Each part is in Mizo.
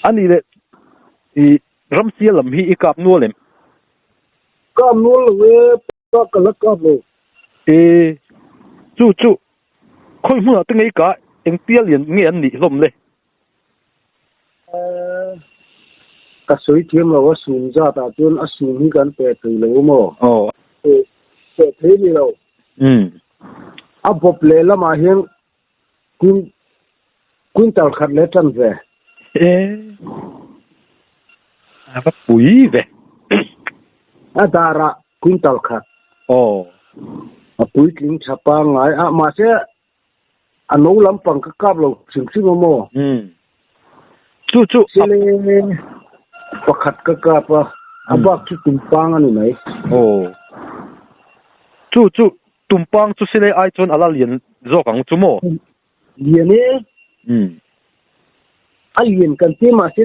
A nih leh i ramsia lam hi i kap nual em? Kap nual lo e, pa ka la kap lo. E, chu chu khawi hmunah te ngei ka eng pial lian nge an nih hlawm le? Ka sawi thiam lo a sum zat ah chuan a sum hi kan pe thei lo maw? Aw. Pe thei ni lo. Umm. A bawp leh lamah hian Quin quintal khat leh tan ve. E a va pui ve. A darah quintal khat. Aw. A puitling tha pangngai a, mahse a no lampang ka kap lo hrim hrim a maw? Umm. Chu chu. Sile pakhat ka kap a, a bak chu tumpang a ni mai. Aw. Chu chu Tumpang chu silai ai chuan a la lian zawk ang chu maw? Lian e. Umm. A lian kan ti mahse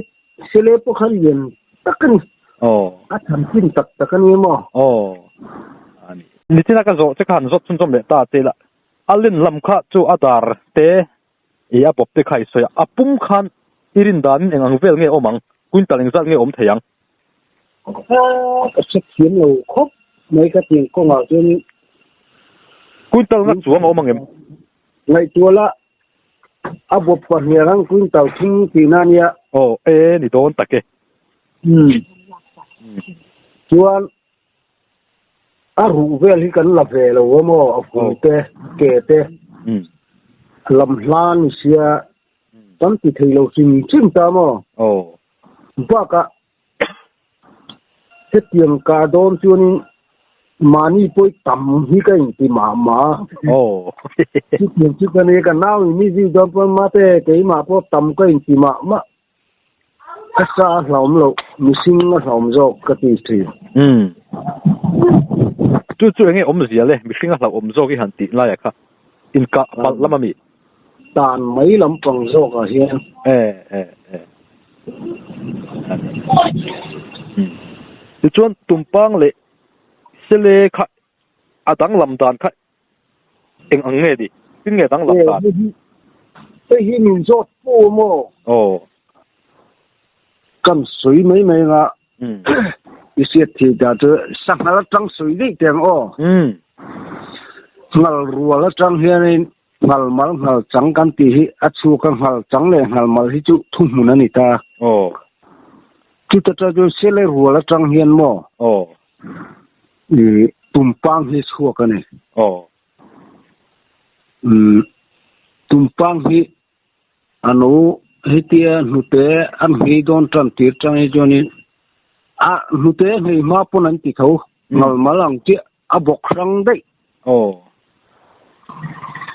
silai pawh kha lian tak a ni. Aw. A tham chin tak tak a ni maw? Aw. A ni. Nichina ka zawh che kha han zawt chhunzawm leh ta che la. A len lam kha chu a dar te i a bawp te kha i sawi a. A pum khan i rin danin eng ang vel nge awm ang? Quintal engzat nge awm thei ang? Ka hre thiam lo khawp mai ka tiang kawngah chuan Quintal nga chuang a awm ang em? Ngaihtuah la, a bawp pahnih ang quintal thum tihna a nia. Aw, e ni dawn tak e. Umm. Chuan a ruh vel hi kan la ve lo a maw, a hmui te, ke te, lam hla ni sia kan ti thei lo hrim hrim ta maw? Aw. Bakah hetiang kah dawn chuanin mahni pawh tam hi ka inti mah mah a. Aw. Chutiang chu ka nia, ka nau in mi zui dawn pawn mate keimah pawh tam ka inti mah mah. A sa a hlauhawm loh, mihring a hlauhawm zawk ka ti thin. Umm. Chu chu enge awmzia le, mihring a hlauhawm zawk i han tih laiah kha inkah palh lam a mi? Dan mai lampang zawkah hian. E e e. Umm. Tichuan tumpang leh sele kha a danglam dan kha eng ang nge ni? Tin nge danglam dan? Hei hi min zawt pu maw? Aw. Kan sawi mai mai anga i hriat thei ta chu sanghal atang sawi daih teh ang aw. Nghal rual atang hianin nghal mal nghal chang kan tih hi a chhuak a, nghal chang leh nghal mal hi chu thuhmun a ni ta. Aw. Chuta tang chuan sele rual atang hian maw? Aw. I tumpang hi chhuak a ni. Aw. Umm tumpang hi a no hetia hnute an nghei dawn tan tir tang hi chuanin a hnute nghei hma pawn an ti tho ngal mal ang chiah a bawk hrang daih. Aw.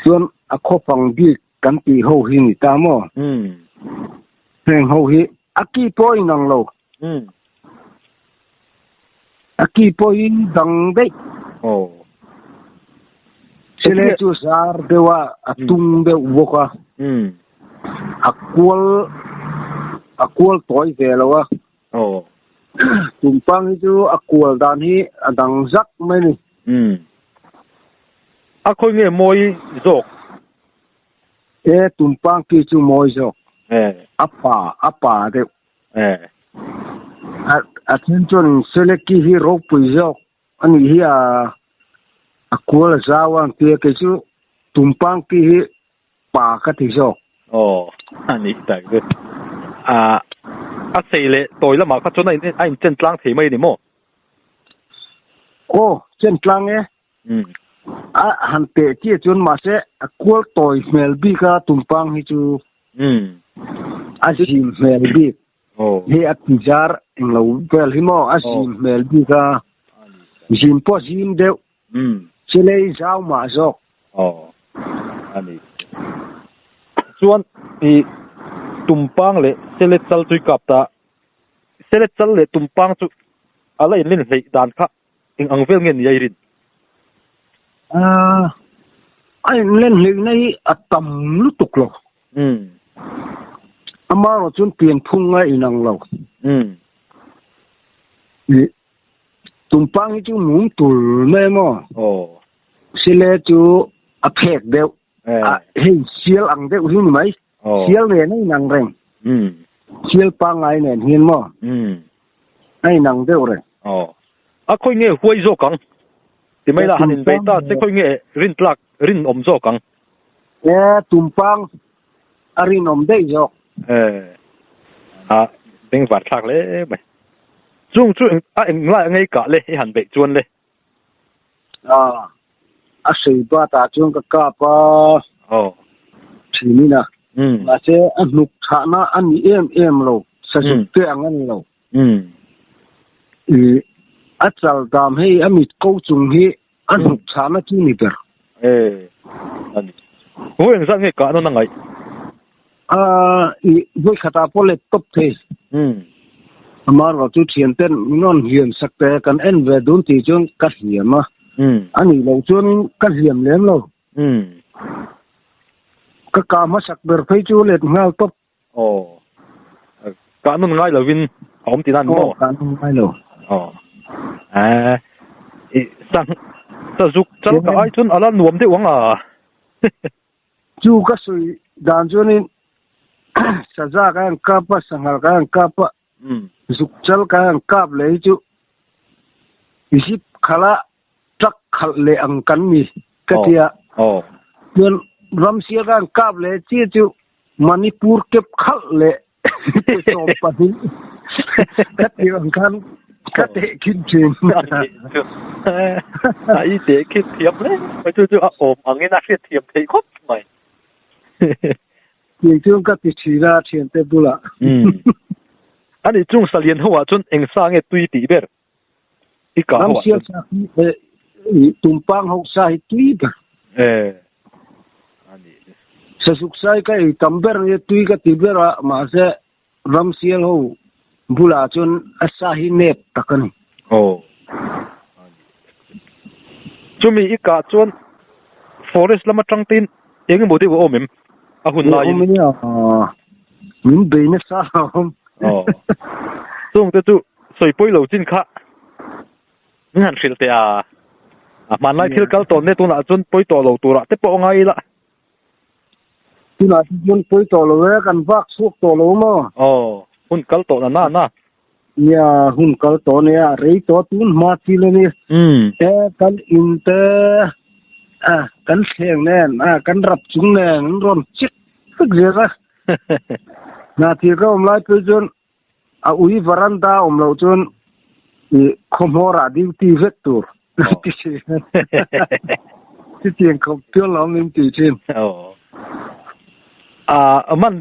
Chuan a khawpang bik kan tih ho hi ni ta maw? Umm. Heng ho hi a ki pawh a inang lo. Umm. A ki pawh hi dang daih. Aw. Sile chu zar deuh a, a tung deuh bawk a. Umm. A kual a kual tawi ve lo a. Aw. Tumpang hi chu a kual dan hi a dang zak mai ni. Umm. A khawi nge mawi zawk? E tumpang ki chu mawi zawk. E. A pa a pa deuh. E. A a then chuan Seleki hi ropui zawk a nih hi a a kual a zau a ang tia kei chu tumpang ki hi pa ka ti zawk. Aw a nih tak chu. A a sei leh tawi lamah kha chuan a in a inchen tlang thei mai a ni maw? Aw chen tlang e. A han teh chiah chuan mahse a kual tawi hmel bik a tumpang hi chu a zim hmel bik. Hei a ti zar englo vel hi maw a zim hmel bik a zim pawh zim deuh chilei zau mah zawk. Aw a ni. Chuan i tumpang leh sele chal chu i kap ta sele chal leh tumpang chu a la inlen hleih dan kha Eng ang vel nge ni a i rin? Aaa, a inlen hleihna hi a tam lutuk lo. Umm. Amaherawh chuan pianphung a inang lo. Umm. Ih, tumpang hi chu mum tul mai maw? Aw. Sile chu a phek deuh. Eh. A, hei sial ang deuh hi ni mai. Aw. Sial nen a inang reng. Umm. Sial pangngai nen hian maw? A inang deuh reng. Aw. A khawi nge huai zawk ang? Ti mai la han inbei ta che khawi nge rintlak rinawm zawk ang? E, tumpang a rinawm daih zawk. E, a bengvar thlak hle mai. Chung chu a englai a ngei kah le i han beih chuan le. A, a hrei bat ah chuan ka kap a. Aw. Thin in a. Mahse a hnuk thahna a ni em em lo, sazuk te ang a ni lo. I a chal dam hei a mit ko chung hi a hnuk chhahna chu ni ber. E, a ni. Vawi engzat nge kah nawn a ngaih? A, i vawi khatah pawh let tawp thei. Amaherawh chu thian ten min rawn hliam sak te kan en ve dun tih chuan ka hliam a. A nih loh chuanin ka hliam lem lo. Ka kah hmasak ber phei chu let nghal tawp. Aw. Kah nun ngai lovin a awm tihna a ni maw? Aw, kah nun ngai lo. Aw. Aaa. I sang sazuk chal ka ai chuan a la nuam deuh ang a. Chu ka sawi dan chuanin saza ka han kap a, sanghal ka han kap a, zuk chal ka han kap leh hi chu zip khala truck khalh leh ang kan ni ka ti a. Chuan ramsia ka han kap leh chiah chu Manipur kep khalh leh 12 ka ti ang khan ka tehkhin thin. A i tehkhin thiam hle mai chu chu a awm angin a hriat thiam theih khawp mai. Tiang chuan ka ti thin a thiante bulah. Ani chung salian ho ah chuan eng sa nge tui tih ber? I kah ho ah chuan. Ramsial sa hi tumpang ho sa hi tui ber. Eh. Ani. Sazuk sai ka ei tam ber nia tui ka ti ber a mahse ramsial ho bulah chuan a sa hi nep tak a ni. Aw. Chumi i kah chuan forest lam atang tein eng emaw deuh a awm em? A hun laiin. Awm ania. Min bei nasa a awm. Aw. Chung te chu sawi pawi lo chin kha min han hrilh teh a. A hmanlai thil kal tawn ne tunah chuan pawi tawh lo turah te pawh a ngai ila. Tunah te chuan pawi tawh lo e, kan vak chhuak tawh lo maw? Aw, hun kal tawh na na na. Nia, hun kal tawh nia, rei tawh tun hma thil a ni. E, kan in te, a, kan thleng nen, a, kan rap chung nen an rawn chik vek zel a. Hna thil ka awm lai phei chuan a ui varanda awm loh chuan i khawhmawrah duty vek tur ti thin. Chutiang khawp chuan lo min ti thin. Aw. A man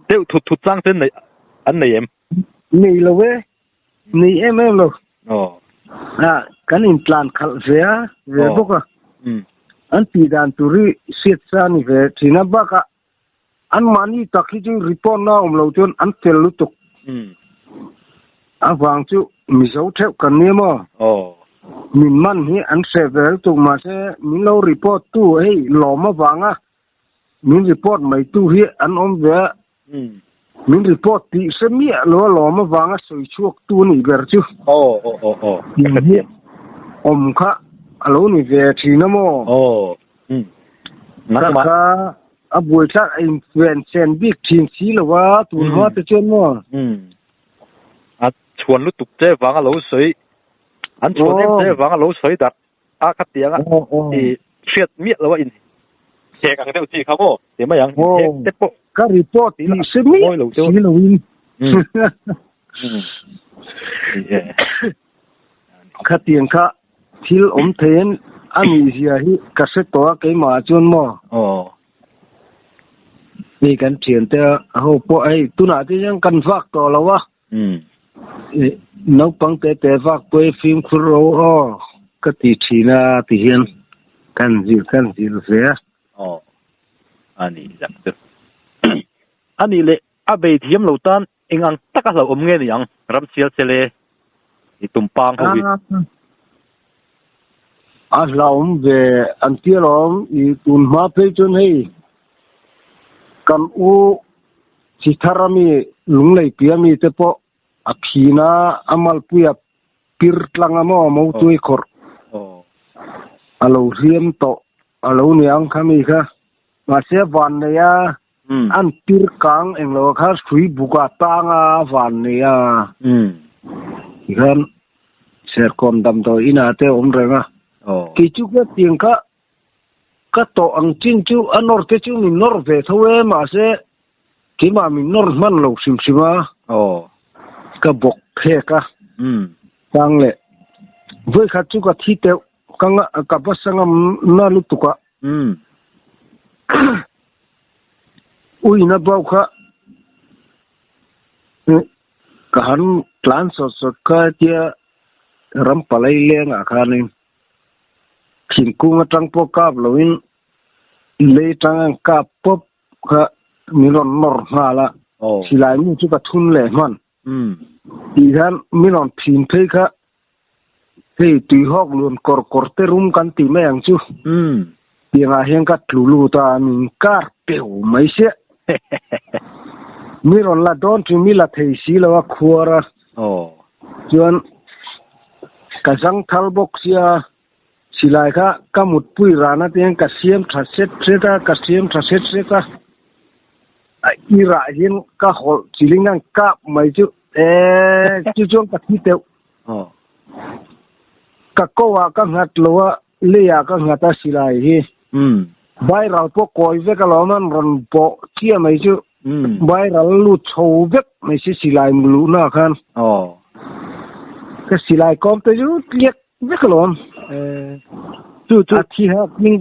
deuh thut thut chang te an nei em? Nei lo e. Nei em em lo. Aw. A kan intlan khalh ve a, ve bawk a. An tih dan tur hi hriat sa a ni ve thin a bakah An mahni tak hi chu report na awm lo chuan an fel lutuk. A vang chu Mizo theuh kan nia maw? Min man hi an hreh ve lutuk mahse min lo report tu hei lawm avanga min report mai tu hi an awm ve a. Min report tih hre miah lo a lawm avanga sawi chhuak tu nih ber chu. Awm kha a lo ni ve thin a maw? Ka kha A buaithlak a influence bik thin si lo a, tun hma te chuan maw? Umm. A chhuan lutuk che vang a lo sawi, an chhuan em che vang a lo sawi darh a khatiang a i hriat miah lo a in hek ang deuh chi kha maw ti mai ang, in hek te pawh Ka report tih hre miah si lo in. Khatiang kha thil awm theiin a nih zia hi ka hre tawh a keimah chuan maw? Aw. Hei kan thiante ho pawh hei tunah te hian kan vak tawh lo a. Naupang te te vak pawh hi fimkhur ro aw ka ti thin a ti hian kan zir kan zir ve a. Aw. A nih zak chu. A nih leh a bei thiam lo tan Eng ang taka hlauhawm nge ni ang ram sial sel e i tumpang ho hi. A hlauhawm ve an ti alawm i tun hma phei chuan hei kan u chi thar ami lunglei pia mi te pawh a phin a a malpuia pir tlang a maw motui khawrh a lo hliam tawh a lo ni ang kha mi kha mahse van nei a. An pir kang englo kha hrui buk ah tang a van nei a. Tikhan Serkawn damdawi inah te awm reng a. Kei chu ka tiang kha ka tawh ang chin chu a nawr te chu min nawr ve tho e mahse keimah min nawr hman lo hrim hrim a. Ka bawk phek a. Tang leh vawikhat chu ka thi teuh ka ka basa ngam na lutuk a. Uina bau kha Ka han tlan sawt sawt kha hetia ram palai lengah khanin thingkung atang pawh kap loin lei atang an kap pawp kha min rawn nawr nghal a, silai mu chu ka thun leh hman. Tih hian min rawn phin phei kha hei tuihawk luan kawr kawr te rum kan tih mai ang chu. Tiangah hian ka tlu lut a, min kar peu mai siah. Mi rawn la dawn chu mi la thei si lo a khuar a. Chuan ka zang thal bawk sia, silai kha ka mutpui rana tiang ka siam tha set set a, ka siam tha set set a. A irah hian ka hawlh chiling ang kap mai chu ee chu chuan ka thi teuh. Ka ko ah ka nghat lo a, Leiah ka nghat a silai hi. Viral pawh kawi vek alawm an rawn bawh chiah mai chu. Viral lut chho vek mai si silai luhna khan. Ka silai kawm te chu tliak vek alawm. Chu chu. A thi hak in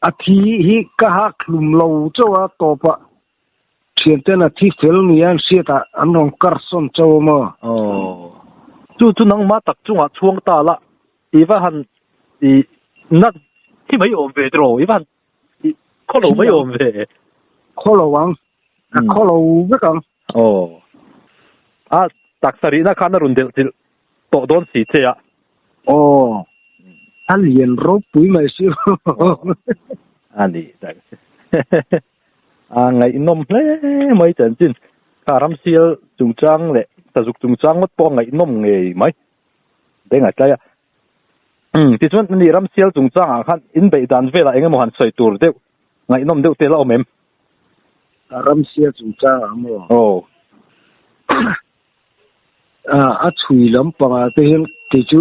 a thi hi ka hak hlum lo chauh a tawpah thianten a thi fel ni an hriatah an rawn kar sawn chauh a maw. Chu chu nangmah tak chungah chhuang ta la. I va han i na thi mai awm ve tiraw? I va han i khaw lo mai awm ve. Khaw lo ang. Ka khaw lo vek ang. Aw. A taksa rihna khan a rawn delh chilh tawh dawn si che a. Aw. A lian ropui mai si. A ni tak. A ngaihnawm hle mai chanchin. Kha ramsial chungchang leh sazuk chungchang ngawt pawh a ngaihnawm ngei mai. Beng a tlai a. Umm tichuan ani ramsial chungchangah khan inbeih dan velah eng emaw han sawi tur deuh ngaihnawm deuh te la awm em? Ramsial chungchangah maw? Aw. A chhui lampangah te hian kei chu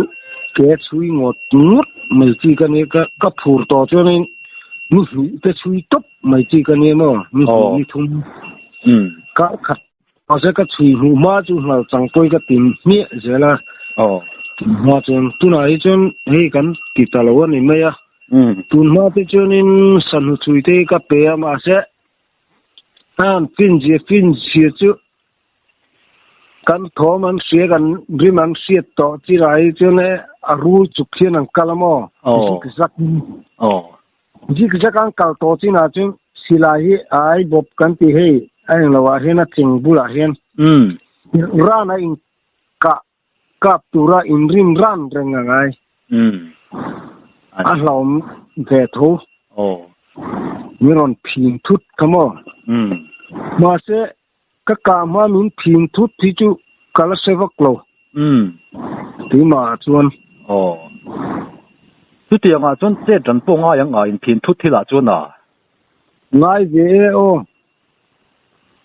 ke chhui ngawt ngawt mai chi ka nia ka ka phur tawh chuanin ni hnih te chhui tawp mai chi ka nia maw ni hnih ni thum kar khat Mahse ka chhui hmuh hma chu hnal chang pawi ka ti hmiah zel a. Aw. Tun hma chuan tunah hi chuan hei kan ti ta lo a ni mai a. Tun hma te chuanin sahnu chhui te hi ka pe a mahse an finzia finzia chu kan thawm an hria kan rim an hriat tawh chirah hi chuan e a rul chuk hian an kal a maw? Aw. Zik zak in. Aw. Zik zak an kal tawh chinah chuan silai hi ai bawp kan ti hei a englo ah hian a cheng bulah hian ran a in kah kap tura in rin ran reng a ngai. A hlauhawm ve tho. Min rawn phin thut kha maw? Mahse ka kah hma min phin thut hi chu ka la hre vak lo. Keimah ah chuan. Aw. Chutiang ah chuan chet ran pawh ngai ang a in phin thut thil ah chuan a. Ngai ve e aw.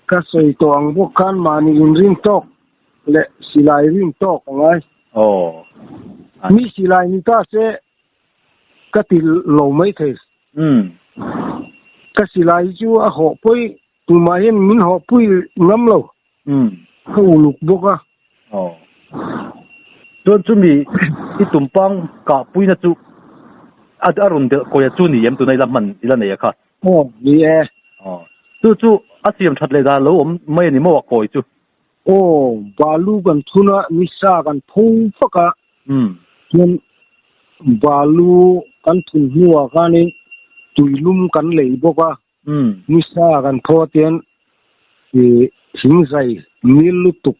Ka sawi tawh ang bawk khan mahni inrin tawk leh silai rin tawk a ngai. Aw. Mi silai ni ta se ka ti lo mai thei. Ka silai hi chu a hawh pawi Tumah hian min hawhpui ngam lo. Ka uluk bawk a. Aw. Chuan chumi i tumpang kahpuina chu a a rawn delh kawia chu ni em tuna ila hman ila nei a kha? Aw, ni e. Aw. Chu chu a siam that leh dan lo awm mai a ni maw a kawi chu? Aw, balu kan thun a, nisa kan pho vak a. Chuan balu kan thun hnuah khanin tuilum kan lei bawk a. Nisa kan thaw atian i thingzai mil lutuk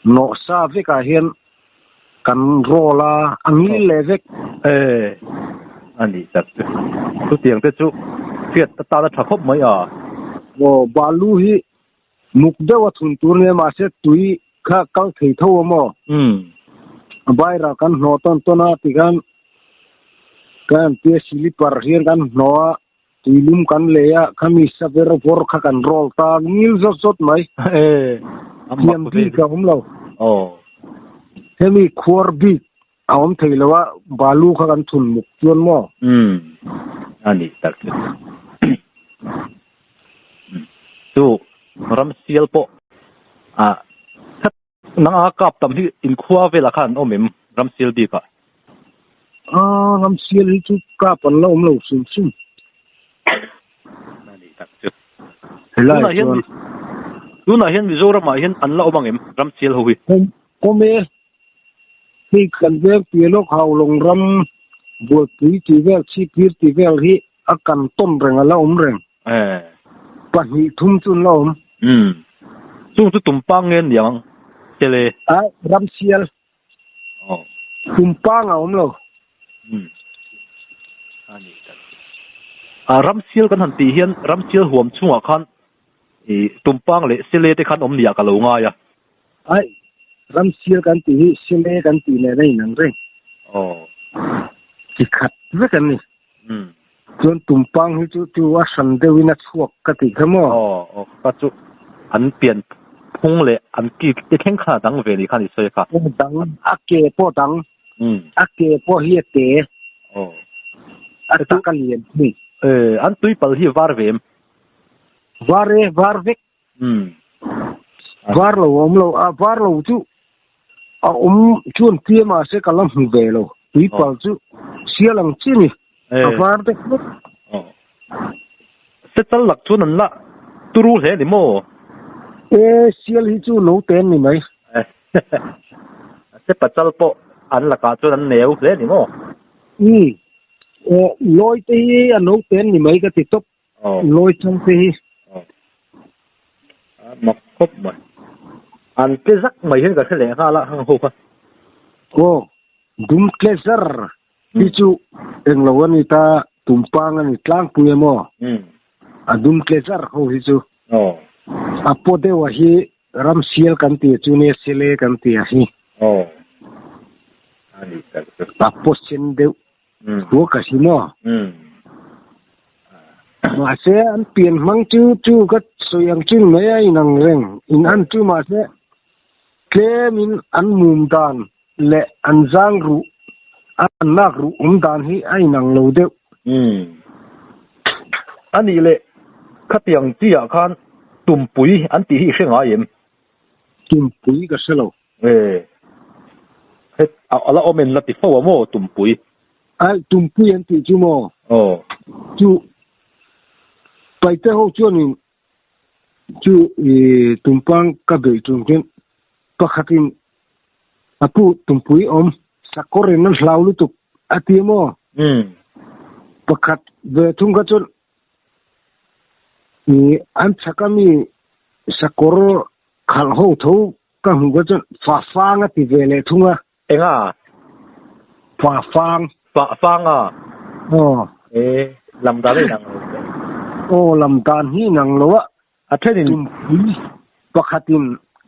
nawh sa vekah hian kan roll a, a ngil leh vek. E, a nih tak chu. Chutiang te chu hriat atan a tha khawp mai a. Aw, balu hi muk deuh a thun tur nia mahse tui kha kal thei tho a maw? A baira kan hnawh tawn tawn a tikhan kan tia silipar hian kan hnawh a. Tuilum kan lei a, khami saver vawr kha kan roll ta ngil zawt zawt mai. E, a mak Thiam ve. bik a awm lo. Aw. Hemi khuar bik a awm thei lo a, balu kha kan thun muk chuan maw? Umm, a ni tak chu. Chu ramsial pawh a Nang a kap tam hi inkhua velah khan an awm em ramsial bikah? Aaa ramsial hi chu kap an la awm lo hrim hrim. A nih tak chu. Helai Tunah hian chuan. Tunah hian Mizoramah hian an la awm ang em ramsial ho hi? Awm awm e. Hei kan veng piah lawk Haulawng ram Bualpui tih vel Chhipphir tih vel hi a kan tawn reng a la awm reng. Eh. Pahnih thum chu an la awm. Umm. Chung chu tumpang nge niang Sele? A, Ramsial. Aw. Tumpang a awm lo. Umm. A ni tak. A Ramsial kan han tih hian Ramsial huam chungah khan i tumpang leh Sele te khan awm nia ka lo ngai a. Ai, Ramsial kan tih hi Sele kan tih nen a inang reng. Aw. Chi khat vek an ni. Umm. Chuan tumpang hi chu chu a hran deuhin a chhuak ka tih kha maw? Aw aw ka chu an pian phung leh an ki te thleng khan a dang ve ni khan i sawi kha. Aw dang, a ke pawh dang, Umm. a ke pawh hi a te, Aw. a tak a lian thung. E an tuipal hi var ve em? Var e, var vek. Umm. Var lo a awm lo, a var lo chu a awm chuan tia mahse ka la hmu ve lo. Tuipal chu sial ang chi ni, a var te vek. Se chal lak chuan an la turu hle ni maw? E, sial hi chu no te an ni mai. Se pachal pawh an lakah chuan an neu hle ni maw? Umm, lawi te hi a no te an ni mai ka ti tawp. Lawi chang te hi. A mak khawp mai. An tle zak mai hian ka hre leh nghal a hang ho kha. Aw, dum tle zar hi chu englo a ni ta, tumpang a ni tlangpui em aw. A dum tle zar ho hi chu. A paw deuh a hi ramsial kan tih chu nia sele kan tih a hi. A ni tak chu. A paw sen deuh Tua ka si maw? Mahse an pian hmang chu chu ka sawi ang chin mai a inang reng. In an chu mahse tlemin an mum dan leh an zang ruh, an nak ruh awm dan hi a inang lo deuh. A nih leh khatiang chi ah khan tumpui an tih hi i hre ngai em? Tumpui ka hre lo. E, het a la awm en la ti fo a maw tumpui? Ai, tumpui an tih chu maw? Aw. Chu paite ho chuanin chu i tumpang ka beih tum khian pakhatin a pu tumpui awm sakawrin an hlau lutuk a ti maw? Umm. Pakhat ve thung kha chuan i an chhak ami sakawr khalh ho tho Ka hmuh kha chuan Fafang a ti ve leh thung a. Enga? Fafang. Fafang a? Aw. E, lam dan a inang lo hle. Aw, lam dan hi inang lo a. A thenin. Tumpui pakhatin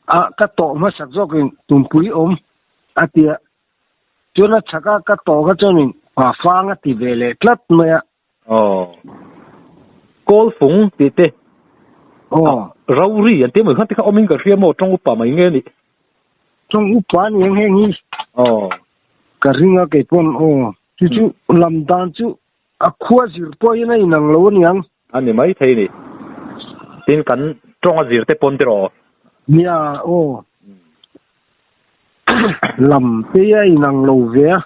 a ka tawh hmasak zawkin tumpui awm a ti a. Chuan a chhaka ka tawh kha chuanin Fafang a ti ve leh tlat mai a. Aw. Kawl fung tih te. Aw. Rori an tih mai khan tikha awmin ka hria maw tawng upa mai nge ni. Tawng upa ni ang heng hi. Aw. Ka ring a kei pawn aw. Chu chu lam dan chu a khua zir pawhin a inang lo aniang. A ni mai thei ni. Tin kan tawng a zir te pawn tiraw. Nia aw. Lam te a inang lo ve a.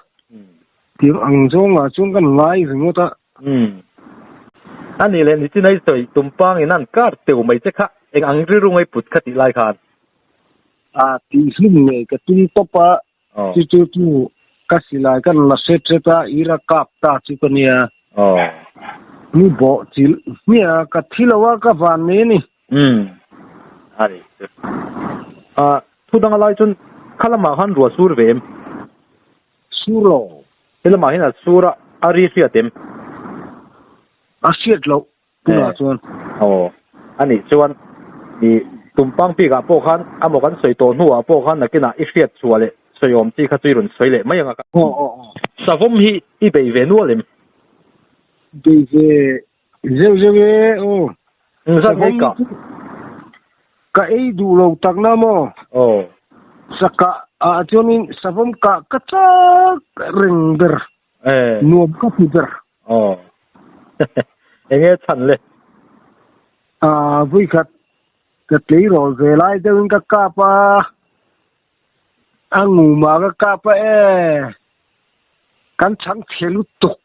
Tiang ang zawngah chuan kan ngai ringawt a. Umm. A nih leh nichin ai sawi tumpang in an kar teu mai che kha eng ang rilru ngai put kha tih lai khan. A tih hlum ngei ka tum tawp a, chu chu chu ka silai kan la hret hret a, ira kap ta chu ka nia. Mi bawh chilh hmiah a, ka thi lo a, ka van mai a ni. Umm. A nih chu. A thu dang a lai chuan kha lamah khan ruah sur ve em? Sur lo. He lamah hian a sur a, a ri hriat em? A hriat loh tunah chuan. Aw. A nih chuan i tumpang bikah pawh khan amaw kan sawi tawh hnuah pawh khan nakinah i hriat chhuah leh sawi awm chi kha chu i rawn sawi leh mai ang a. Aw aw aw. Savawm hi i bei ve nual em? Bei ve. Zeuh zeuh e aw. Engzat ngei kah? Ka ei duh lo tak na maw? Aw. Sakah ah chuanin savawm kah ka chak reng ber. Eh. Nuam ka ti ber. Aw. Enge chhan le? Ah, vawikhat ka tleirawl ve lai deuhin ka kap a. A nguma ka kap a e. Kan chhang chhe lutuk.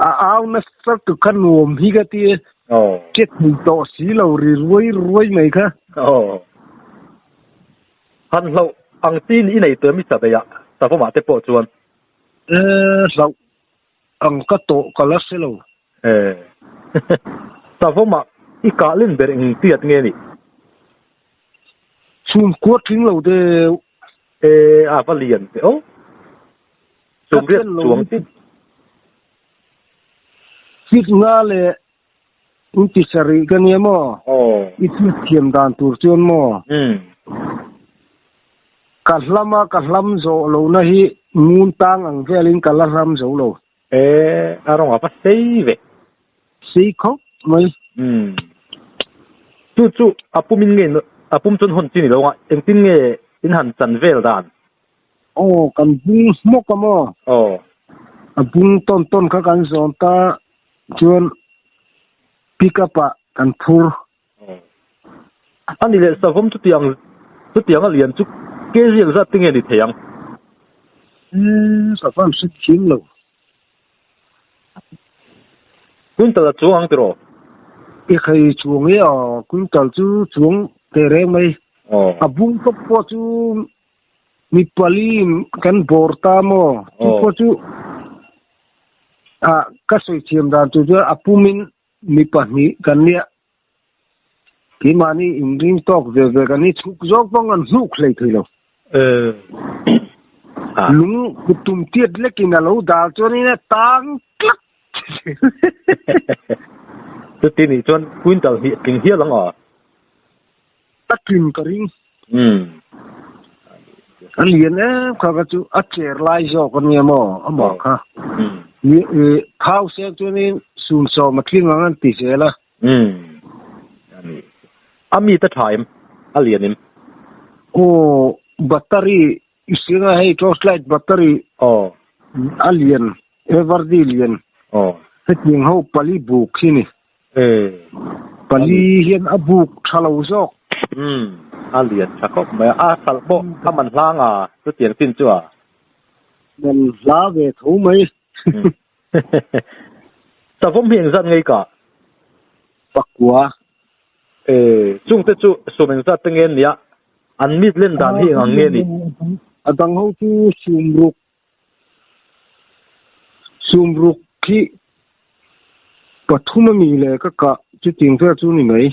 A au nasa tu kha nuam hi ka ti. Che thei tawh si lo ri ruai ruai mai kha. Han hlauh ang chin i nei tuah mi chabeih ah savawmah te pawh chuan. E hlauh ang ka tawh ka la hre lo. E. Savawmah i kah len ber eng tiat nge ni? Chhum kuat tling lo deuh. E a va lian teh aw. Chhum riat chuang chi. Fit nga leh in ti sarih ka nia maw? Aw. I fit thiam dan tur chuan maw? Umm. Ka hlam a ka hlam zawh lohna hi ngun tang ang velin ka la hlam zo lo. E a rawng a va sei ve. Sei khawp mai. Umm. Chu chu a pum in nge a pum chuan hawn chi ni lo ang a, engtin nge in han chan vel dan? Aw kan bung hmawk a maw? Aw. A bung tawn tawn kha kan zawn ta chuan pick up ah kan phur. Aw. A ni leh savawm chutiang chutiang a lian chu kg engzat te nge ni thei ang? Eee ka van hre thiam lo. Quintal a chuang ang tiraw? I khai chuang e aw, quintal chu chuang teh reng mai. Aw. A bung tawp pawh chu mi pali in kan bawr ta maw? Chu pawh chu ah ka sawi thiam dan tur chuan a pum in mi pahnih kan nia. Keimahni inring tawk ve ve kan hi chhuk zawk pawh an hnuk hlei thei lo. Lung kuttum tiat lekin a lo dal chuanin a tang tlak. Chuti nih chuan quintal hnih a tling hial ang a? A tling ka ring. A lian em kha kha chu a cher lai zawk a nia maw amah kha. Thau sek chuanin sum sawm a tling ang an ti zel a. Umm. A mi te tha em? A lian em? Aw, battery i hring a hei torchlight battery. Aw. A lian, everdy lian. Aw. Hetiang ho pali buk hi ni. Ee. Pali hian a buk tha lo zawk. Umm. A lian tha khawp mai a, a hralh pawh a man hlang a, chutiang chin chu a. Man hla ve tho mai. Savawm hi engzat ngei ka? Pakua. E, chungte chu sum engzat te nge nia? An mit len dan hi engang nge ni? A dang ho chu sum ruk. Sum ruk hi pathum a mi le ka kah chuting vel chu ni mai.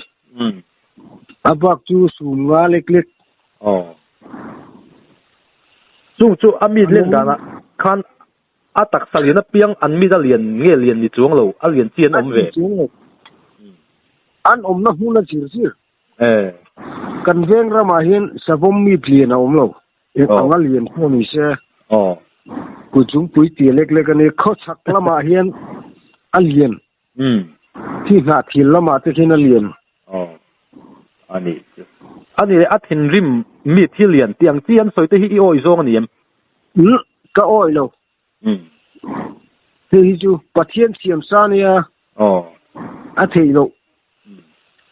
A bak chu sum nga lek lek. Aw. Chung chu a mit len danah khan A taksa lian apiang an mit a lian nge lian ni chuang lo, a lian chi an awm ve. An awmna hmun a zir zir. Eh. Kan veng ramah hian savawm mit lian a awm lo. Eng anga lian pawh ni se. Aw. Kutzungpui tia lek lek a ni. Khawchhak lamah hian a lian. Umm. Thi hnah thil lamah te khian a lian. Aw. A nih chu. A nih leh a thinrim mi thil lian tih ang chi an sawi te hi i awih zawng a ni em? Umm. Ka awih lo. Umm. Hei hi chu Pathian siam sa nia. Aw. A theih loh.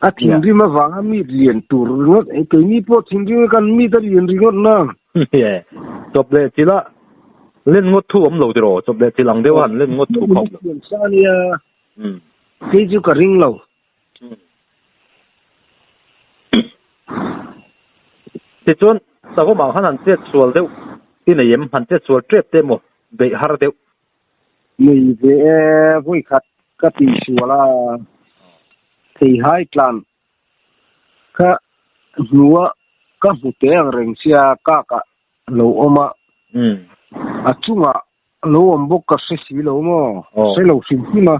A thinrim avanga mi lian tur ringawt. Keini pawh thinrim kan mi te lian ringawt na. Ye. Chawp leh chilh a len ngawt thu awm lo tiraw? Chawp leh chilh ang deuh a han len ngawt thu khawp lo. Siam sa nia. Kei chu ka ring lo. Tichuan savawm ang khan han chet sual deuh i nei em? Han chet sual tep te emaw beih har deuh? Nei ve e, vawi khat ka tih sual a, theihai tlan kha hnua ka hmu teh ang reng sia kak ah lo awm a, a chungah lo awm bawk ka hre si lo maw, hre lo hrim hrim a,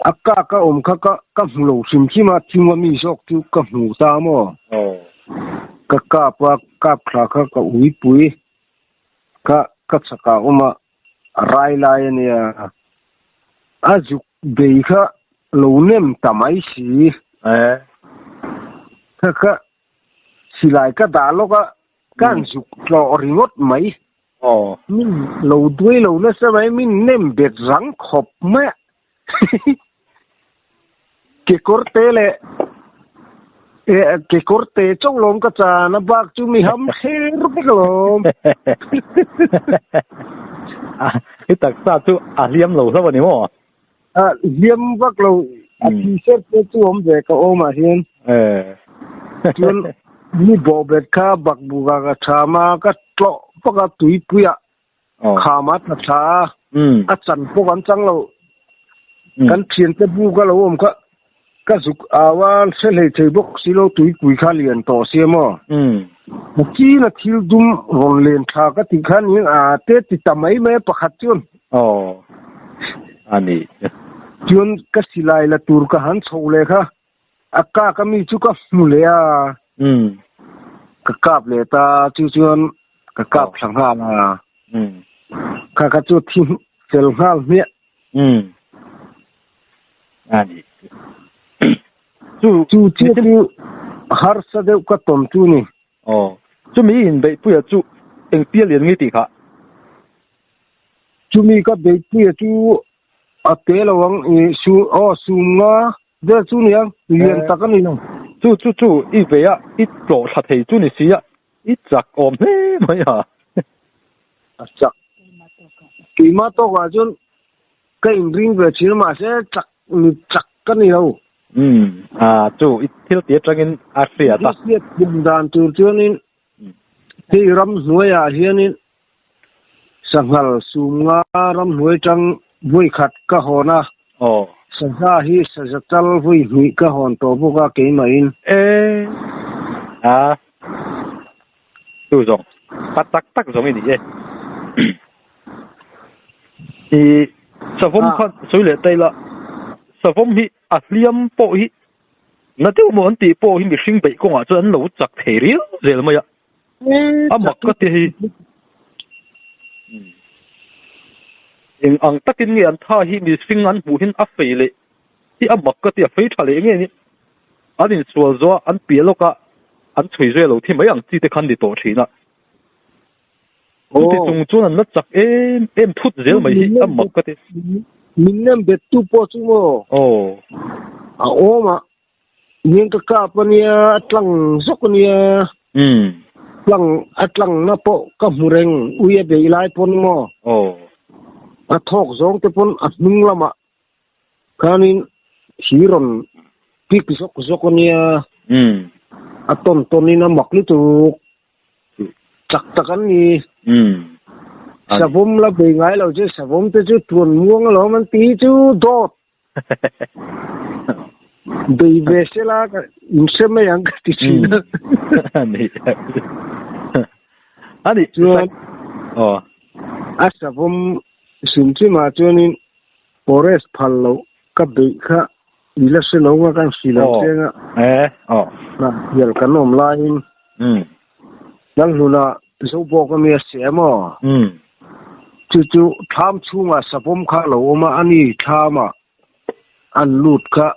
a kak a awm kha ka ka hmu lo hrim hrim a, chunga mi zawk chu ka hmu ta maw, ka kap a, kap thla kha ka uipui. Ka ka chakah awm a, a rai lai a nia. A zuk bei kha lo nem ta mai si. Eh. Kha kha silai ka dah lawk a, kan zuk tlawh ringawt mai. Aw. Min lo duai lo nasa mai, min nem bet rang khawp mai a. Kekawr te leh kekawr te chauh lawm ka chan a bak chu mi ham thler vek alawm. I taksa chu a hliam lo hlauh a ni maw? A hliam vak lo, a thi ser te chu awm ve ka awmah hian. Chuan mi bawhbet kha bakbuka ka tham a, ka tlawh vak a tuipuiah Kham a tla thla a, a chan pawh kan chang lo. Kan thiante bu ka lo awm kha ka zuk au a, hre hlei thei bawk si lo tuipui kha lian tawh sia maw. Nakina thil dum rawn len thla ka tih khan in a te ti ta mai mai a pakhat chuan. Aw a ni. Chuan ka silai la tur ka han chho leh kha a kak a mi chu ka hmu leh a. Ka kap leh ta chu chuan ka kap thla nghal a. Kha kha chu thi fel nghal hmiah. A ni. Chu chu chiah chu harsa deuh ka tawn chu ni. Aw. Chumi inbeihpuia chu engtia lian nge tih kha? Chumi ka beihpuia chu a te lo ang i su aw sum nga Vel chu nia, lian tak a ni lo. Chu chu chu i ve a, i tlawh thla thei chu ni si a, i chak awm hle mai a. A chak. Keimah tawkah chuan ka inring ve thin a, mahse chak ni chak ka ni lo. Umm, a chu i thil tih atangin a hriat a. I hriat thiam dan tur chuanin hei ramhnuaiah hianin Sanghal sum nga ramhnuai tang vawi khat ka hawn a. Aw. Saza hi saza tal vawi hnih ka hawn tawh bawk a keimahin. E. A. Tu zawng. Pa tak tak zawng i ni e. I savawm kha sawi leh ta ila, savawm hi a hliam pawh hi na deuh maw an tih pawh hi mihring beih kawngah chuan an lo chak thei riau zel mai a. A mak ka ti hi. Eng ang takin nge an tha hi mihring an hmuh hin a fei leh hi a mak ka ti a fei tha leh nge ni. An insual zawh a an piah lawk a an chhui zui a lo thi mai ang chi te khan ni tawh thin a. Chuti chung chuan an la chak em em thut zel mai hi a mak ka ti. Min nem bet tu pawh chu maw? Aw. A awm a. Niang ka kap a nia, a tlang zawk a nia. Tlang, a tlangna pawh ka hmu reng, ui a beih lai pawn maw? Aw. A thawk zawng te pawn a hnung lamah khanin thi rawn pik zawk zawk a nia. A tawn tawnin a mak lutuk. Chak tak an ni. Savawm la bei ngai lo chu savawm te chu tuan muang alawm an ti chu dawt. Bei ve se la ka inhre mai ang ka ti thin a. Ani. Ani. Chuan Aw. A savawm hrim hrim ah chuanin forest phal loh ka beih kha i la hre lo nga kan hri lo che nga. Eh. Aw. Hnah kan awm laiin. Lalhluna Zobawk a mi a si em aw? Chu chu thlam chhungah savawm kha a lo awm a, ani thlamah an lut kha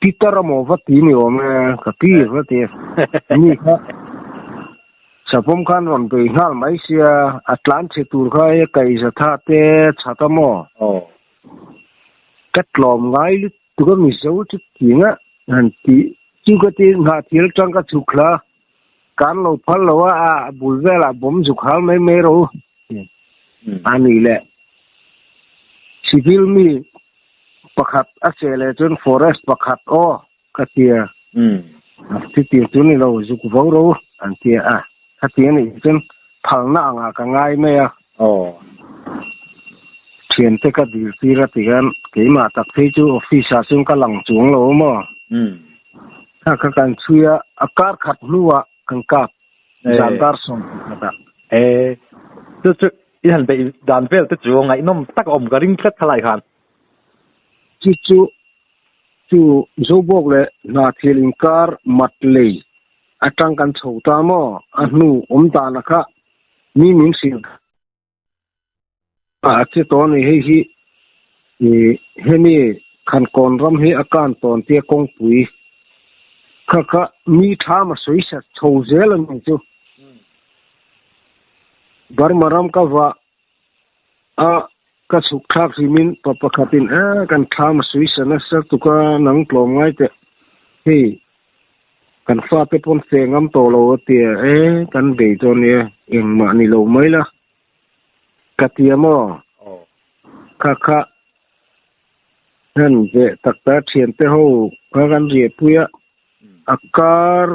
Peter a maw va ti ni awm e, ka pi va ti. Ani kha savawm khan rawn bei nghal mai sia, a tlan chhe tur kha hei kaihza tha te chhat a maw? Ka tlawm ngai lutuk a Mizo chu tinga han tih chu ka ti hnahthil atang ka chhuk hla. Kan lo phal lo a, a bul velah bawm zuk hal mai mai ro a ni le. Civil mi pakhat a che leh chuan forest pakhat aw ka tia. Chuti chu ni lo zuk vo ro an tia a, khati a nih chuan phalna angah ka ngai mai a. Thiante ka dil tir a ti khan keimah tak phei chu office ah chuan ka lang chuang lo a maw. Kha kha kan chhui a, a kar khat hnuah kan kap zan dar sawm pakhatah. E, chu chu i han beih dan vel te chu ngaihnawm tak a awm ka ring tlat khalai khan. Chu chu chu Zobawk leh Hnahthial inkar mat lei atang kan chho ta maw? A hnu awm dana kha mi min hrilh. A che tawh a ni hei hi. I hemi Khankawn ram hi a kan tawn tia kawngpui kha kha mi tha ma sawi sa chho zel a ni chu. Burma ram ka va a ka chhuk thlak hrimin pa pakhatin a kan tha ma sawi sa nasa tuka nang tlawm ngai teh hei kan fate pawn fe ngam tawh lo a tia e kan bei dawn nia engmah ni lo mai la. Ka tia maw? Kha kha han ve tak ta thiante ho kha kan riahpui a, a kar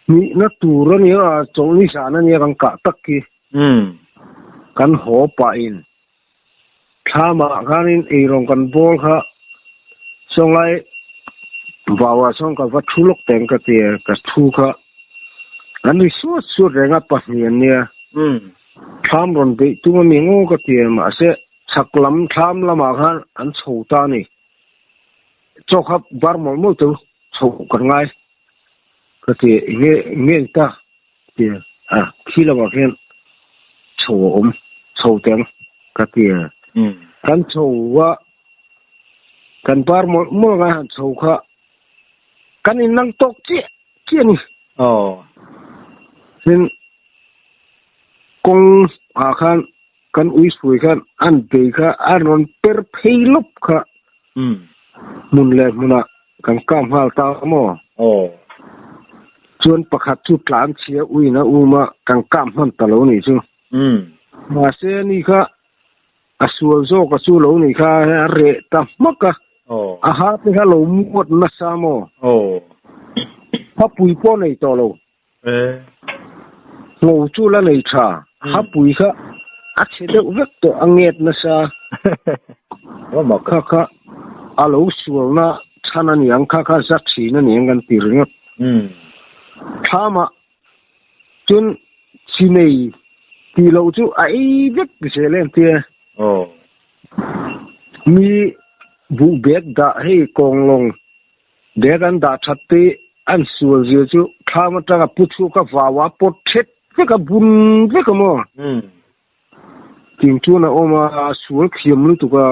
hnihna tur a nia a, chawlhni zan a nia kan kah tak khi. Kan haw pahin thlamah khanin eirawng kan bawl kha sawnglai vauah sawn ka va thu lawk teng ka tia ka thu kha an ri suat suat reng a pahnih an nia thlam rawn beih tum a mi ngaw ka tia mahse chhak lam thlam lamah khan an chho ta a ni chaw kha bar mawlh mawlh teu chho kan ngai ka tia enge enge ni ta. Ti a, khi lovah khian chho a awm, chho teng ka ti a. Kan chho a, kan bar mawlh mawlh ngai han chho kha kan innang tawk chiah chiah a ni. Tin, kawng ah khan kan ui hruai khan an bei kha a rawn per phei lawp kha hmun leh hmunah kan kap nghal ta maw? Chuan pakhat chu tlan chhia uiin a um a, kan kap hman ta lo nih chu. Mahse ani kha a sual zawk a chu lo nih kha a reh ta hmak a, a ha te kha lo muat nasa maw? Hapui pawh nei tawh lo. Ngho chu la nei tha, hapui kha a chhe deuh vek tawh a nget nasa. Kha kha a lo sualna chhan a niang, kha kha za thin a niang kan ti ringawt. Thlamah chuan chi nei tih loh chu a ei vek zel em tia. Mi buh bag dah hei kawnglawng Bag an dah that te an sual zia chu thlam atanga pu chhuak a vau a pawt thet vek a bun vek a maw? Ting chuan a awm a, a sual thiam lutuk a.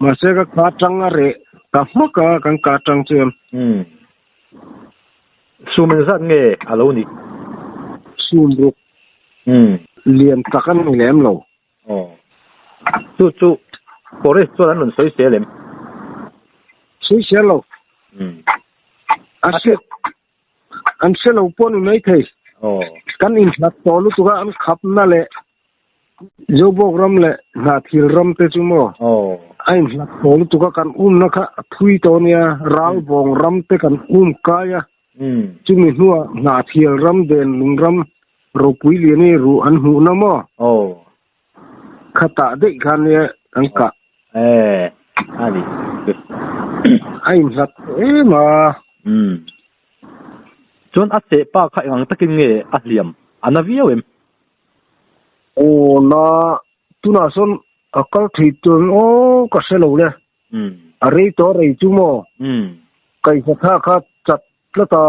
Mahse ka ka tang a reh ta hmak a, kan ka tang chuan. Sum engzat nge a lo nih? Sum ruk. Lian tak a ni lem lo. Aw. Chu chu forest chuan an rawn sawi sel em? Sawi sel lo. A hriat an hre lo pawh ni mai thei. Aw. Kan inhlat tawh lutuk a an khapna leh Zobawk ram leh Hnathil ram te chu maw? Aw. A inhlat tawh lutuk a kan umna kha a thui tawh ania Ralvawng ram te kan um kai a. Chumi hnuah Hnahthial ram Denlung ram ropui lian i ruh an hmuhna maw? Aw. Khatah daih khan nia kan kah. E, a ni. A inhlat tawh em a. Umm. Chuan a seh pa kha eng ang takin nge a hliam? A na viau em? Aw, na tunah sawn a kal thei chuan aw ka hre lo le. A rei tawh rei chu maw? Kaihza tha kha chat tlat a.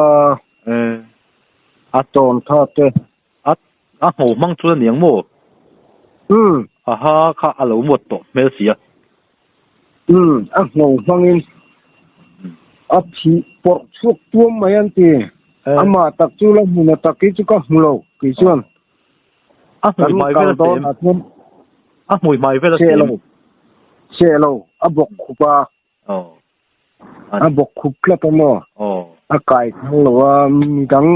A tawn tha te. A a hmo hmang chu a niang maw? A ha kha a lo muat tawh hmel si a. A hmo hmangin a thih pawrh chhuak tuam mai an ti. Amah tak chu la hmuna tak hi chu ka hmu lo kei chuan. A hmui hmai vel a sem. A hmui hmai vel a sem. Seh lo, a bawk khup a. A bawk khup tlat a maw? A kai thang lo a, midang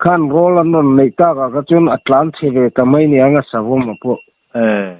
khan rawl an rawn neih tak ah kha chuan a tlan chhe ve ta mai nia anga savawm a pawh. Eh.